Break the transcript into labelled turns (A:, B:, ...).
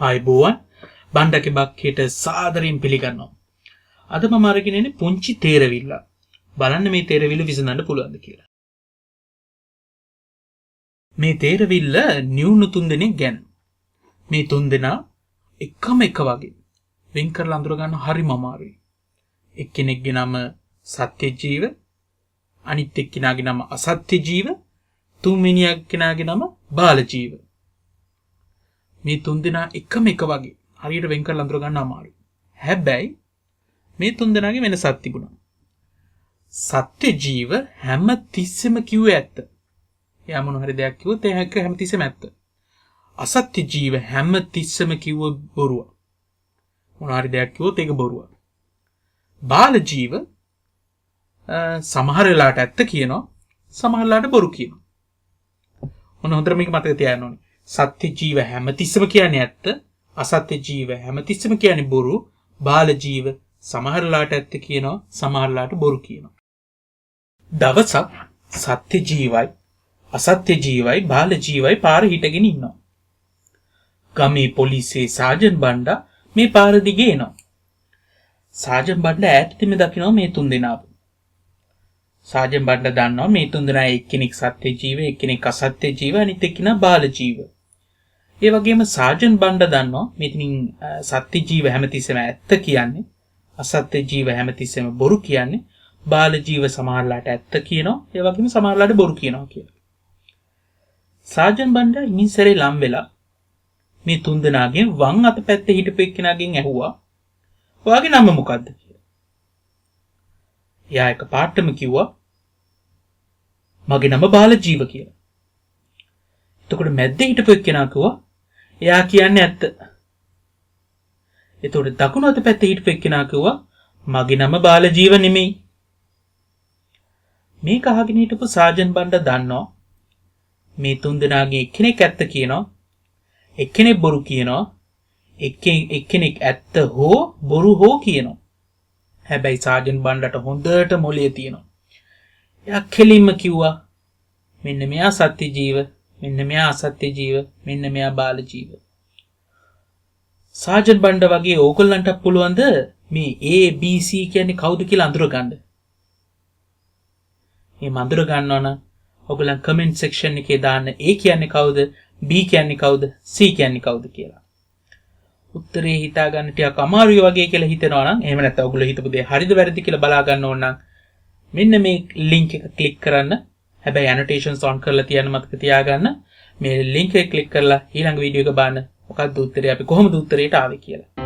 A: ආයුබෝවන්, බණ්ඩගේ බක්කයට සාදරයෙන් පිළිගන්නවා. අද මම අරගෙන එන්නේ පුංචි තේරවිල්ල. බලන්න මේ තේරවිල්ල විසඳන්න පුළුවන්ද කියලා. මේ තේරවිල්ල නිවුණු තුන්දෙනෙක් ගැන. මේ තුන්දෙනා එකම එක වගේ. වෙන් කරලා අඳුර ගන්න හරිම අමාරුයි. එක්කෙනෙක්ගේ නම සත්‍ය ජීව, අනිත් එක්කෙනාගේ නම අසත්‍ය ජීව, තුන්වෙනි එක්කෙනාගේ නම බාල ජීව. මේ තුන්දෙනා එකම එක වගේ. හරියට වෙන් කරලා අඳුර ගන්න අමාරුයි. හැබැයි මේ තුන්දෙනාගේ වෙනසක් තිබුණා. සත්‍ය ජීව හැම තිස්සෙම කිව්වේ ඇත්ත. එයා මොන හරි දෙයක් කිව්වොත් ඒක හැම තිස්සෙම ඇත්ත. අසත්‍ය ජීව හැම තිස්සෙම කිව්ව බොරුව. මොන හරි දෙයක් කිව්වොත් ඒක බොරුව. බාල ජීව සමහර වෙලාවට ඇත්ත කියනවා, සමහර වෙලාවට බොරු කියනවා. ඔන්න හොඳට මේක මතක තියාගන්න ඕනේ. සත්‍ය ජීව හැම තිස්සෙම කියන්නේ ඇත්ත, අසත්‍ය ජීව හැම තිස්සෙම කියන්නේ බොරු, බාල ජීව සමහර වෙලාවට ඇත්ත කියනවා, සමහර වෙලාවට බොරු කියනවා. දවසක් සත්‍ය ජීවයි අසත්‍ය ජීවයි බාල ජීවයි පාර හිටගෙන ඉන්නවා. ගමේ පොලිසියේ සාජන් බණ්ඩා මේ පාර දිගේ එනවා. සාජන් බණ්ඩා ඈතදීම දකිනවා මේ තුන් දෙනාව. සාජන් බණ්ඩා දන්නවා මේ තුන් දෙනා එක්කෙනෙක් සත්‍ය ජීව, එක්කෙනෙක් අසත්‍ය ජීව, අනිත් එක්කෙනා බාල ජීව. ඒ වගේම සාජන් බණ්ඩා දන්නවා මෙතනින් සත්‍ය ජීව හැමතිස්සෙම ඇත්ත කියන්නේ, අසත්‍ය ජීව හැමතිස්සෙම බොරු කියන්නේ, බාල ජීව සමහරලාට ඇත්ත කියනවා, ඒ වගේම සමහරලාට බොරු කියනවා කියලා. සාජන් බණ්ඩා ඉමින් සැරේ ලම් වෙලා මේ තුන් දෙනාගෙන් වම් අත පැත්තේ හිටපු එක්කෙනාගෙන් ඇහුවා, ඔයාගේ නම මොකද්ද කියලා. එයා එක පාටම කිව්වා මගේ නම බාල ජීව කියලා. එතකොට මැද්දේ හිටපු එක්කෙනා කිව්වා එයා කියන්නේ ඇත්ත. එතකොට දකුණු අත පැත්තේ හිටපු එක්කෙනා කිව්වා මගේ නම බාල ජීව නෙමෙයි. මේක අහගෙන හිටපු සාජන් බණ්ඩා දන්නවා මේ තුන් දෙනාගෙන් එක්කෙනෙක් ඇත්ත කියනවා, එක්කෙනෙක් බොරු කියනවා, එක්කෙනෙක් ඇත්ත හෝ බොරු හෝ කියනවා. හැබැයි සාජන් බණ්ඩට හොඳට මොළය තියෙනවා. එයා කෙලින්ම කිව්වා මෙන්න මෙයා සත්‍ය ජීව, මෙන්න මෙයා අසත්‍ය ජීව, මෙන්න මෙයා බාල ජීව. සාජන් බණ්ඩ වගේ ඕගොල්ලන්ටත් පුළුවන්ද මේ A B C කියන්නේ කවුද කියලා අඳුරගන්න? මේ අඳුර ගන්නවා නම් ඔයගොල්ලන් කමෙන්ට් සෙක්ෂන් එකේ දාන්න A කියන්නේ කවුද, B කියන්නේ කවුද, C කියන්නේ කවුද කියලා. උත්තරේ හිතා ගන්න ටිකක් අමාරුයි වගේ කියලා හිතෙනවා නම්, එහෙම නැත්නම් ඔයගොල්ලෝ හිතපු දේ හරිද වැරදිද කියලා බලා ගන්න ඕන නම් මෙන්න මේ ලින්ක් එක ක්ලික් කරන්න. හැබැයි ඇනොටේෂන්ස් ඔන් කරලා තියන්න මතක තියාගන්න. මේ ලින්ක් එක ක්ලික් කරලා ඊළඟ වීඩියෝ එක බලන්න මොකක්ද උත්තරේ, අපි කොහොමද උත්තරේට ආවේ කියලා.